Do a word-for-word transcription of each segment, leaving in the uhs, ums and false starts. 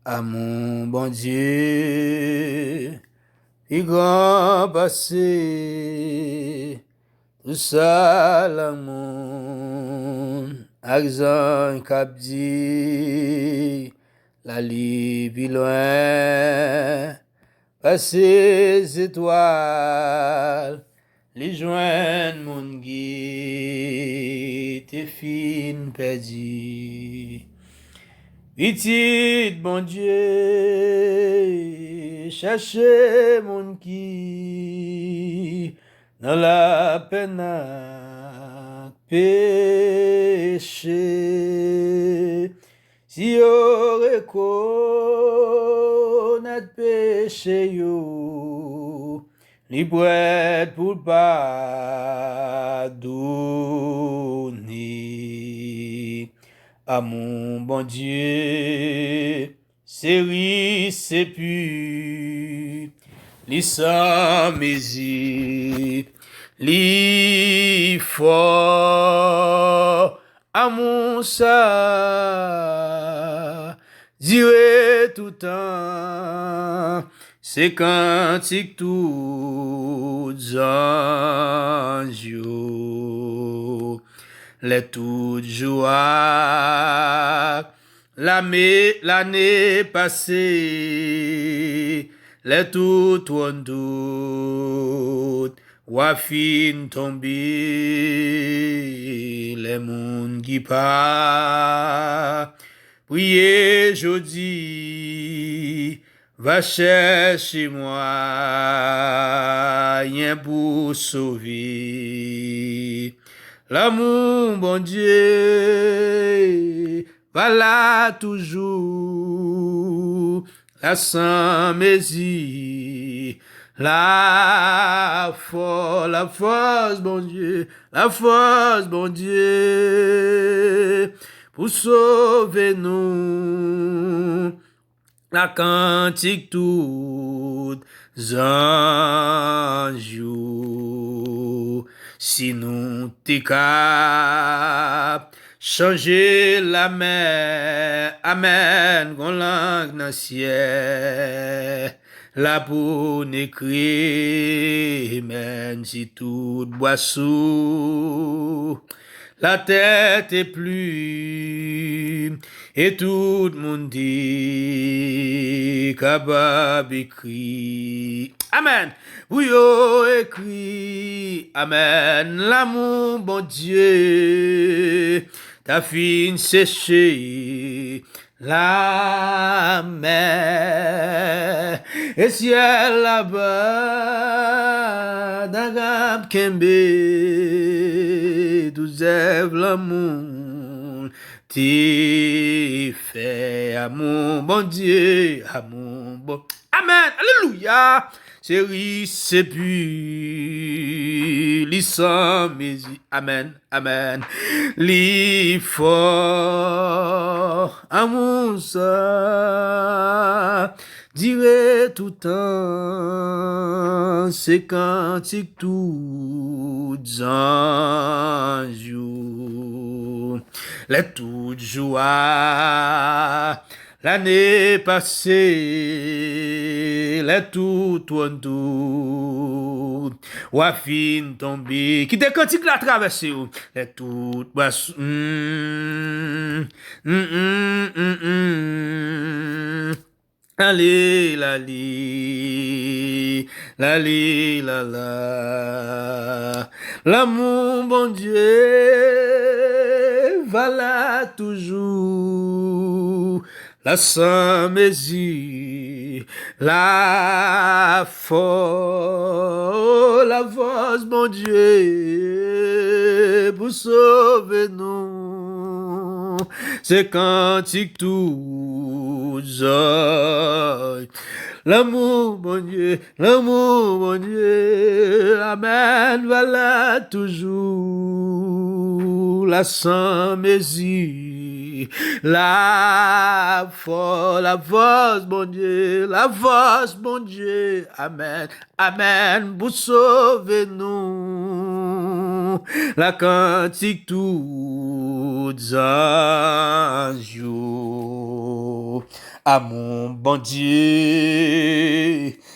Amou Bondye pi gran pase tout sa lang moun ak zanj k ap di l ale pi lwen pase zetwal, li jwenn moun ki te fin pèdi. Pitit Bondye chèche moun ki nan lapenn ak peche. Si yo rekonèt peche yo, li prèt pou l padone. Amou Bondye se ris, se pi, li san mezi, li fò. Amou sa dire toutan, se kantik tout zanj yo. Lè tout jou ak lame, lane pase, lè tout twòn tout wa fin tonbe, lè moun ki pa priye jodi va chèche mwayen pou sove. Lanmou Bondye va la toujou, la san mezi, la fò, la fòs Bondye, la fòs Bondye pou sove nou. La kantik tout zanj yo. Si nou te ka chanje lamè, amèn, gon lang nan syèl la pou n ekri, amèn, si tout bwa sou latè te pli, e tout moun te kapab ekri, amèn, pou yo ekri, amèn, lanmou Bondye ta fin seche lamè, e syèl la pa ta kab kenbe tout zèv lanmou te fè. Amou Bondye, amou Bon-, amèn, alelouya. Se ris, se pi, li san mezi, amèn, amèn. Li fò, amou sa dire toutan, se kantik tout zanj yo. Lè tout jou a lane pase, lè tout twòn tout wa fin tonbe. Kite kantik la travèse w. Lè tout bwa s-, mm, mm, mm, mm, mm. Ale, lale, lale, lala. Lanmou Bondye va la toujou, la san mezi, la fò, la fòs Bondye pou sove nou. Se kantik tout zanj. Lanmou Bondye, lanmou Bondye, amèn, va la toujou, la san mezi. Lafò, lafòs Bondye, lafòs Bondye. Amèn, amèn, pou sove nou. Lakantik tout zanj yo. Amou Bondye,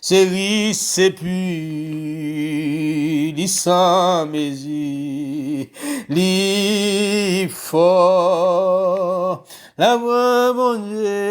se ris epi li san mezi, li fò. Lafò Bondye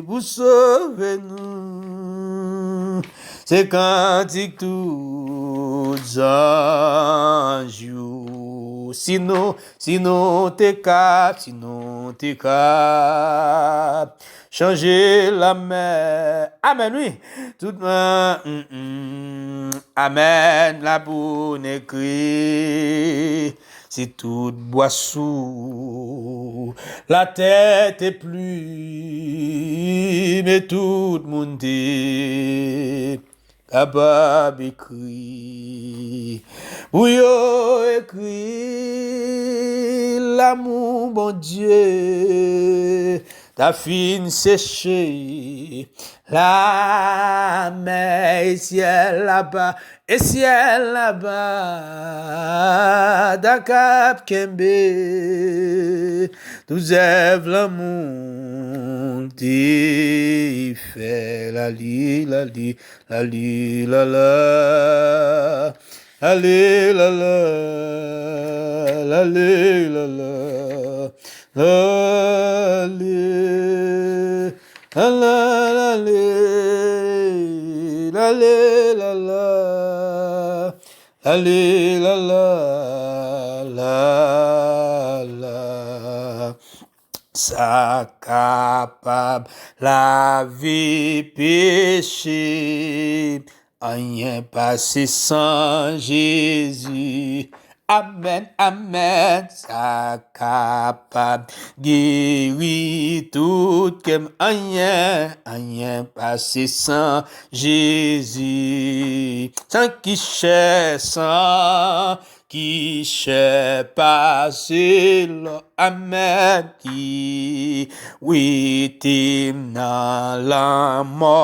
pou sove nou. Se kantik tout zanj yo. Si nou, si nou te ka, si nou te ka chanje lamè. Amèn, wi. Tout mwen, mm, mm. Amèn, la pou n ekri. Si tout bwa sou latè te plim e tout moun te kapab ekri, pou yo ekri lamou Bondye ta fin seche lamè e syèl la pa, e syèl la pa ta kab kenbe tout zèv lanmou te fè. Lali, lali, lali, lala. Lali, lala. Lali, lala. Lali. Lala, lali. Lali, lala. Lali, lala. Lala. Sa kapab lave peche, anyen pase san Jezi. Amèn, amèn. Sa kapab geri tout kè m, anyen, anyen pase san Jezi. San ki chè, san ki chè pase lò, amèn, ki wete m nan lanmò.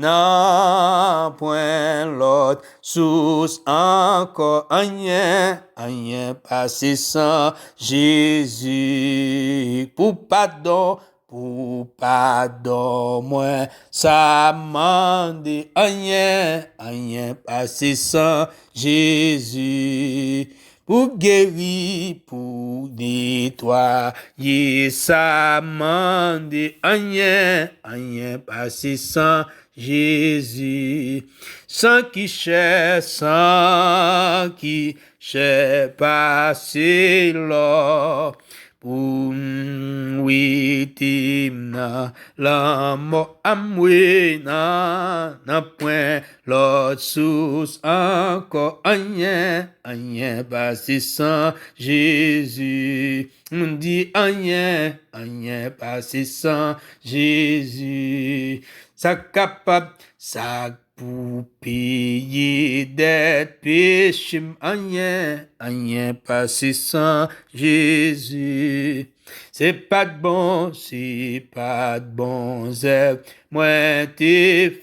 Nanpwen lòt sous ankò, anyen, anyen pase san Jezi. Pou padon, pou padon mwen, sa mande, anyen, anyen pase san Jezi. Pou geri, pou netwaye, sa mande, anyen, anyen pase san Jezi. San ki chè, san ki chè pase lò. Pou m wete m nan lanmò, amwe nan, nanpwen lòt sous ankò, anyen, anyen pase san Jezi. M di anyen, anyen pase san Jezi. Sa kapab, sa pou peye dèt peche m, anyen, anyen pase san Jezi. Se pa t bon, se pa t bon zèv mwen te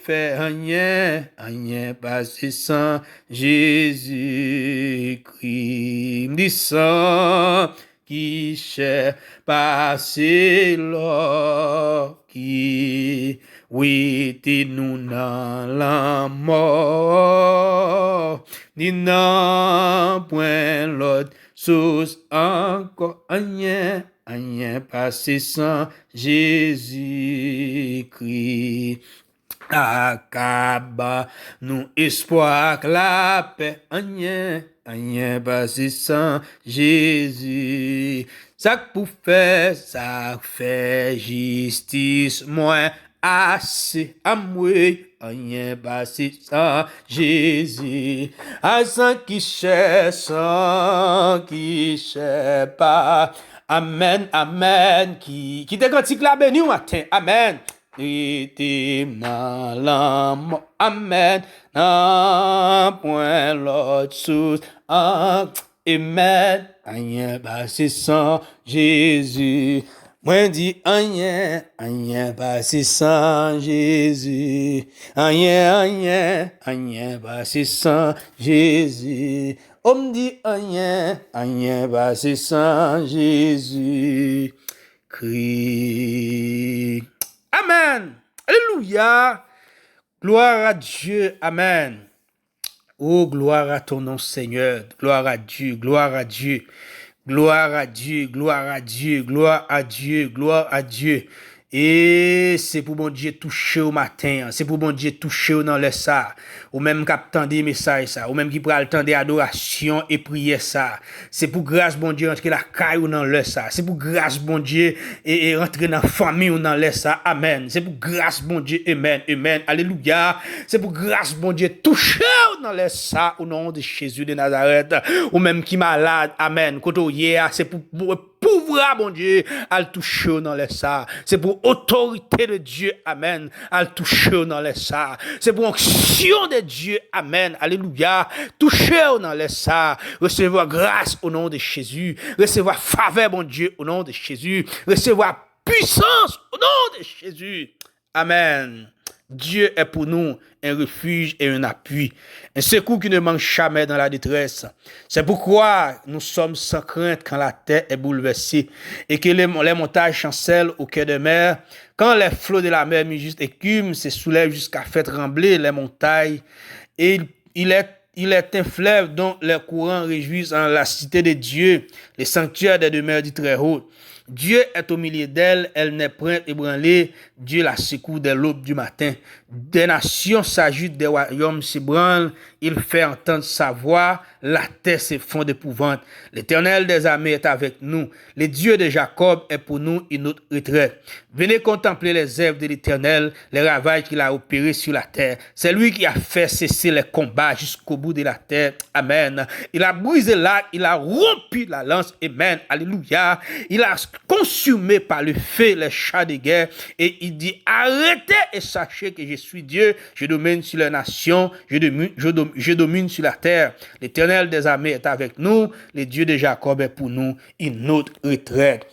fè, anyen, anyen pase san Jezikri. M di san ki chè pase lò ki wete nou nan lanmò. Ni nanpwen lòt sous ankò, anyen, anyen pase san Jezikri. Sa ka ban nou espwa ak lapè, anyen, anyen pase san Jezi. Sa k pou fè, sa k fè jistis mwen ase, amwey, anyen pase san Jezi. A san ki chè, san ki chè pa. Amèn, amèn. Ki, kite kantik la beni w maten. Amèn. Rete m nan lanmò. Amèn. Nanpwen lòt sous an. Amen. Anyen pa se san Jezi. Mwen di anyen, anyen pa se san Jezi. Anyen, anyen, anyen pa se san Jezi. O m di anyen, anyen pa se san Jezi Kri. Amen. Alelouya. Gloire à Dieu. Amen. Oh, gloire à ton nom, Seigneur. Gloire à Dieu, gloire à Dieu. Gloire à Dieu, gloire à Dieu, gloire à Dieu, gloire à Dieu. E se pou Bondye touche w maten an. Se pou Bondye touche w nan lè sa a. Ou menm k ap tande mesaj sa a. Ou menm ki pral tande adorasyon e priyè sa a. Se pou gras Bondye rantre lakay ou nan lè sa a. Se pou gras Bondye e, e rantre nan fanmi w nan lè sa a. Amèn. Se pou gras Bondye. Amèn. Amèn. Alelouya. Se pou gras Bondye touche w nan lè sa a, o non de Jezi de Nazarèt. Ou menm ki malad, amèn. Kote w ye a, se pou, pou pouvwa Bondye al touche w nan lè sa a. Se pou otorite de Dye, amèn, al touche w nan lè sa a. Se pou onksyon de Dye, amèn, alelouya, touche w nan lè sa a. Resevwa gras o non de Jezi. Resevwa favè Bondye o non de Jezi. Resevwa pwisans o non de Jezi. Amen. Dieu est pour nous un refuge et un appui, un secours qui ne manque jamais dans la détresse. C'est pourquoi nous sommes sans crainte quand la terre est bouleversée et que les, les montagnes chancellent au cœur des mers, quand les flots de la mer mugissent et écument, se soulèvent jusqu'à faire trembler les montagnes. Et il, il est Il est un fleuve dont les courants réjouissent en la cité de Dieu, le sanctuaire des demeures du Très-Haut. Dieu est au milieu d'elle, elle n'est point ébranlée, Dieu la secoue dès l'aube du matin. Des nations s'agitent, des royaumes s'ébranlent, il fait entendre sa voix, la terre s'effondre d'épouvante. L'Éternel des armées est avec nous, le Dieu de Jacob est pour nous une haute retraite. Venez contempler les œuvres de l'Éternel, les ravages qu'il a opérés sur la terre. C'est lui qui a fait cesser les combats jusqu'au bout de la terre. Amen. Il a brisé l'arc, il a rompu la lance. Amen. Alléluia. Il a consumé par le feu les chars de guerre. Et il dit, arrêtez et sachez que je suis Dieu. Je domine sur les nations, je domine, je dom- je domine sur la terre. L'Éternel des armées est avec nous. Le Dieu de Jacob est pour nous une haute retraite.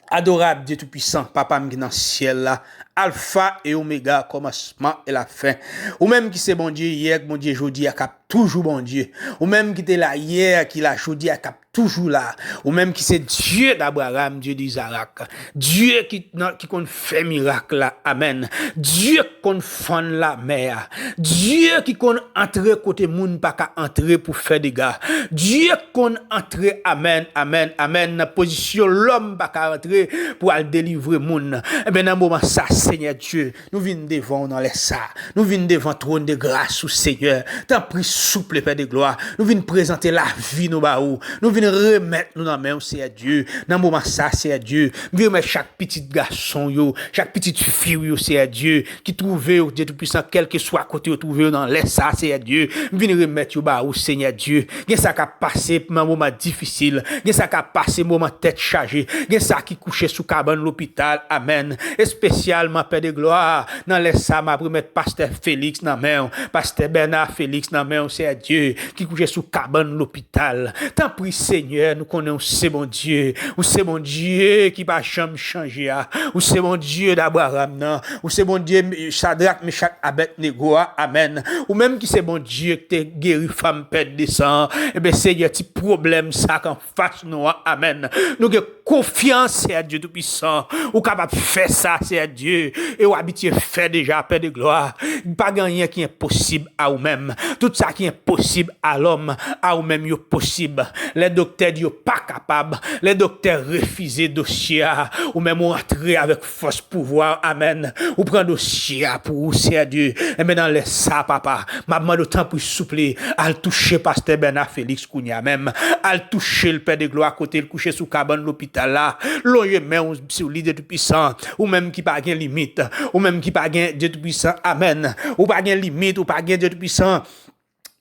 Adorab Dye Toupisan, Papa m ki nan syèl la, Alfa e Omega, kòmansman e lafen. Ou menm ki se Bondye yè, Bondye jodi a, k ap toujou Bondye. Ou menm ki te la yè, ki la jodi a, k ap toujou la. Ou menm ki se Dye d Abraram, Dye d Izarak, Dye ki, nan, ki konn fè mirak la. Amèn. Dye k konn fann lamè a. Dye ki konn antre kote moun pa ka antre pou fè dega. Dye k konn antre, amèn, amèn, amèn, nan pozisyon lòm pa ka antre pou al delivre moun. Enben, nan moman sa, Senyè Dye, nou vin devan w nan lè sa. Nou vin devan twòn de gras ou, Senyè. Tanpri, souple, Pè de glwa. Nou vin prezante lavi nou ba ou. Nou vin remèt nou nan men w, Senyè Dye. Nan moman sa, Senyè Dye, m vin remèt chak pitit gason yo, chak pitit fi w yo, Senyè Dye, ki twouve yo, Dye Toupisan, kèlkeswa kote yo twouve yo nan lè sa, Senyè Dye. M vin remèt yo ba ou, Senyè Dye. Gen sa k ap pase nan moman difisil. Gen sa k ap pase moman tèt chaje. Gen sa ki kouche sou kabann lopital. Amèn. Espesyalman, Pè de glwa, nan lè sa, m ap remèt pastè Félix nan men w, pastè Bèna Félix nan men w, Senyè Dye, ki kouche sou kabann lopital. Tanpri, Senyè, nou konnen w se Bondye. Ou se Bondye ki pa janm chanje a. Ou se Bondye d Abraram nan. Ou se Bondye Chadrak, Mechak, Abèdnego a. Amèn. Ou menm ki se Bondye ki te geri fanm pèd de san an. Enben, Senyè, ti pwoblèm sa k anfas nou an. Amèn. Nou gen konfyans, Senyè Dye Toupisan. Ou kapab fè sa, Senyè Dye. E w abitye fè deja, Pè de glwa. Pa gen anyen ki enposib a ou menm. Tout sa ki enposib a lòm, a ou menm yo posib. Lè doktè di yo pa kapab, lè doktè refize dosye a, ou menm ou antre avèk fòs pouvwa, amèn. Ou pran dosye a pou ou, Senyè Dye. Enben, nan lè sa, Papa, m ap mande w, tanpri, souple, al touche pastè Bèna Félix kounye a menm. Al touche l, Pè de glwa, kote l kouche sou kabann lopital la. Lonje men w sou li, Dye Toupisan. Ou menm ki pa gen limit. Ou menm ki pa gen, Dye Toupisan. Amèn. Ou pa gen limit, ou pa gen, Dye Toupisan.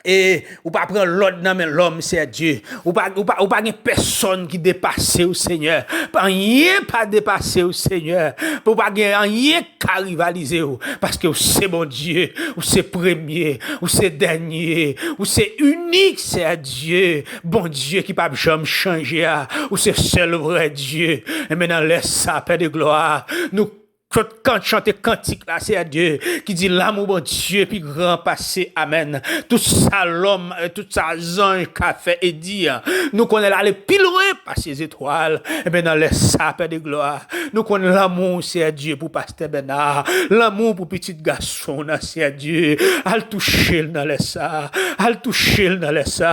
E ou pa pran lòd nan men lòm, Seyè Dye. Ou pa, ou pa, ou pa gen pèsonn ki depase w, Senyè. Anyen pa depase w, Senyè. Ou pa gen anyen ka rivalize w. Paske w se Bondye, ou se premye, ou se dènye, ou se inik, Seyè Dye. Bondye ki p ap janm chanje a. Ou se sèl vrè Dye. Enben nan lè sa, Pè de glwa, nou sot kan chante kantik la, Seyè Dye, ki di lanmou Bondye pi gran pase, amèn, tout sa lòm, tout sa zanj ka fè e di. Nou konnen l ale pi lwen pase zetwal. Enben nan lè sa, Pè de glwa, nou konn lanmou, Seyè Dye, pou pastè Bèna, lanmou pou pitit gason w nan, Seyè Dye, al touche l nan lè sa, al touche l nan lè sa,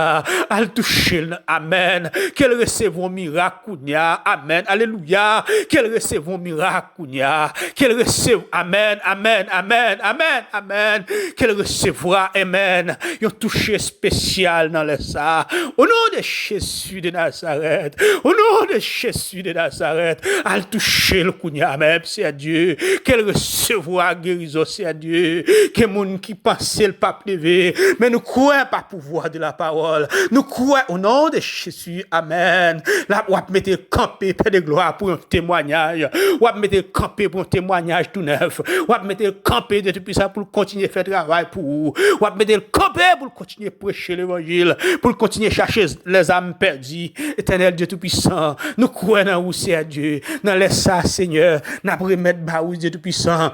al touche l nan, amèn, ke l resevwa yon mirak kounye a, amèn, alelouya, ke l resevwa yon mirak kounye a, ke l resevwa, amèn, amèn, amèn, amèn, amèn, ke l resevwa, amèn, yon touche espesyal nan lè sa, o non de Jezi de Nazarèt, o non de Jezi de Nazarèt, al touche l kounye a menm, Seyè Dye, ke l resevwa gerizon, Seyè Dye, ke moun ki panse l p ap leve, men nou kwè pa pouvwa de la pawòl, nou kwè o non de Jezi, amèn, la w ap mete l kanpe, Pè de glwa, pou yon temwayaj, w ap mete l kanpe pou yon temwayaj tou nèf, w ap mete l kanpe de tou pwisan pou l kontinye fè travay pou ou, w ap mete l kanpe pou l kontinye preche levanjil, pou l kontinye chache lèzam pèdi. Etènèl Dye Toupisan, nou kwè nan ou, Seyè Dye. Nan lè sa, Senyè, n ap remèt ba ou, Dye Toupisan,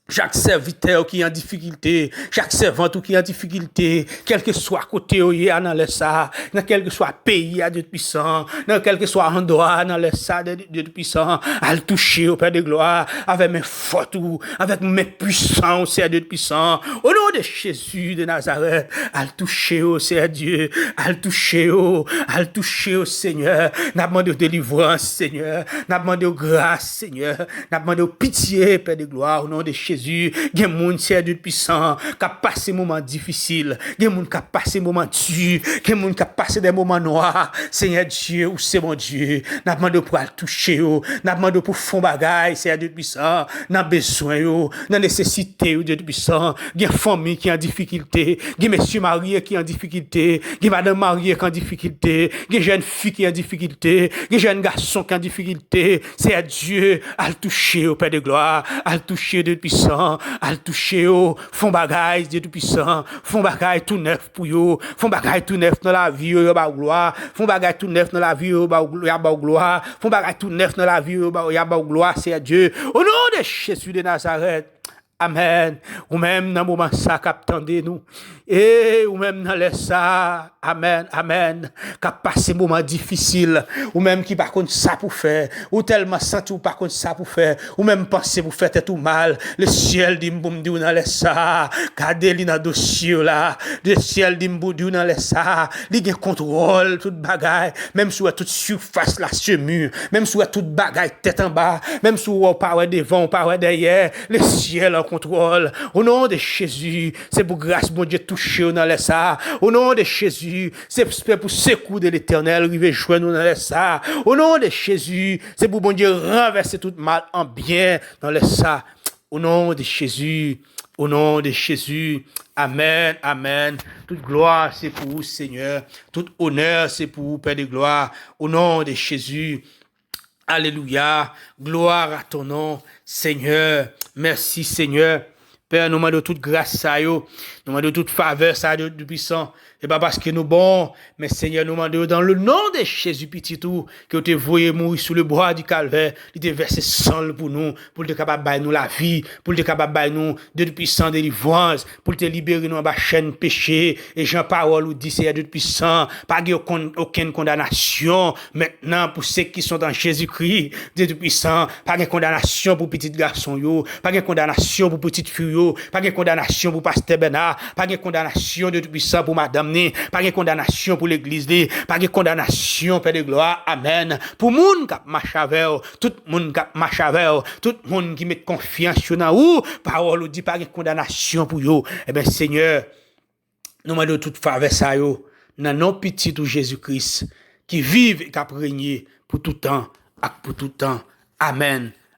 chak sèvitè ou ki an difikilte, chak sèvant ou ki an difikilte, kèlkeswa kote yo ye a nan lè sa, nan kèlkeswa peyi a, Dye Toupisan, nan kèlkeswa andwa a nan lè sa, Dye Toupisan, al touche yo, Pè de glwa, avèk men fòt ou, avèk men pwisan w, Seyè Dye Toupisan. O non de Jezi de Nazarèt, al touche yo, Seyè Dye, al touche yo, al touche yo, Senyè. N ap mande w delivrans, Senyè. N ap mande w gras, Senyè. N ap mande w pitye, Pè de glwa, o non de Jezi. Gen moun, Seyè Dye Toupisan, k ap pase moman difisil. Gen moun k ap pase moman di. Gen moun k ap pase de moman nwa. Senyè Dye, ou se Bondye. N ap mande w pou al touche yo. N ap mande w pou fè yon bagay, Seyè Dye Toupisan, nan bezwen yo, nan nesesite yo, Dye Toupisan. Gen fanmi ki an difikilte. Gen mesye marye ki an difikilte. Gen madanm marye ki an difikilte. Gen jèn fi ki an difikilte. Gen jèn gason ki an difikilte. Seyè Dye, al touche yo, Pè de glwa. Al touche yo, Dye Toupisan. Al touche yo. Fè yon bagay, Dye Toupisan. Fè yon bagay tou nèf pou yo. Fè yon bagay tou nèf nan lavi yo, y a ba w glwa. Fè yon bagay tou nèf nan lavi yo, ba w glwa, y a ba w glwa. Fè yon bagay tou nèf nan lavi yo, ba, y a ba w glwa, Seyè Dye. O non de Jezi de Nazarèt. Amèn. Ou menm nan moman sa k ap tande nou. E ou menm nan lè sa. Amèn, amèn. K ap pase moman difisil. Ou menm ki pa konn sa pou fè. Ou tèlman santi w pa konn sa pou fè. Ou menm panse pou fè tèt ou mal. Lesyèl di m pou m di w nan lè sa. Gade li nan dosye w la. Lesyèl di m pou di w nan lè sa. Li gen kontwòl tout bagay. Menm si w wè tout sifas la semi. Menm si w wè tout bagay tèt anba. Menm si w wè w pa wè devan, w pa wè dèyè. Lesyèl an kontwòl. O non de Jezi, se pou gras Bondye touche w nan lè sa. O non de Jezi, se, se pou sekou de Letènèl rive jwenn ou nan lè sa. O non de Jezi, se pou Bondye ranvèse tout mal an byen nan lè sa. O non de Jezi, o non de Jezi. Amèn, amèn. Tout glwa se pou ou, Senyè. Tout onè se pou ou, Pè de glwa. O non de Jezi. Alelouya. Gloire à ton nom, Seigneur. Mèsi, Senyè. Pè, nou mande w tout gras sa yo. Nou mande w tout favè sa yo, Dye Toupisan. Se pa paske nou bon, men Senyè, nou mande w dans le nom de Jésus, pitit ou, ke w te voye mouri sou le bwa di Kalvè, li te vèse san l pou nou, pou l te kapab bay nou lavi, pou l te kapab bay nou, Dye Toupisan, delivrans, pou l te libere nou anba chèn peche. E jan pawòl ou di, Senyè Dye Toupisan, pa gen okenn, okenn kondanasyon mentnan pou se ki sont en Jésus-Christ, Dye Toupisan. Pa gen kondanasyon pou pitit gason yo, pa gen kondanasyon pou pitit fi yo, pa gen kondanasyon pou pastè Bèna, pa gen kondanasyon, Dye Toupisan, pou madanm ni, pa gen kondanasyon pou legliz li, pa gen kondanasyon, Pè de glwa, amèn, pou moun k ap mache avè w, tout moun k ap mache avè w, tout moun ki met konfyans yo nan ou, pawòl ou di pa gen kondanasyon pou yo. Ebyen, Senyè, nou mande w tout favè sa yo, nan non Pitit ou Jezi Kris, ki viv e k ap renye pou tout tan ak pou tout tan. Amèn.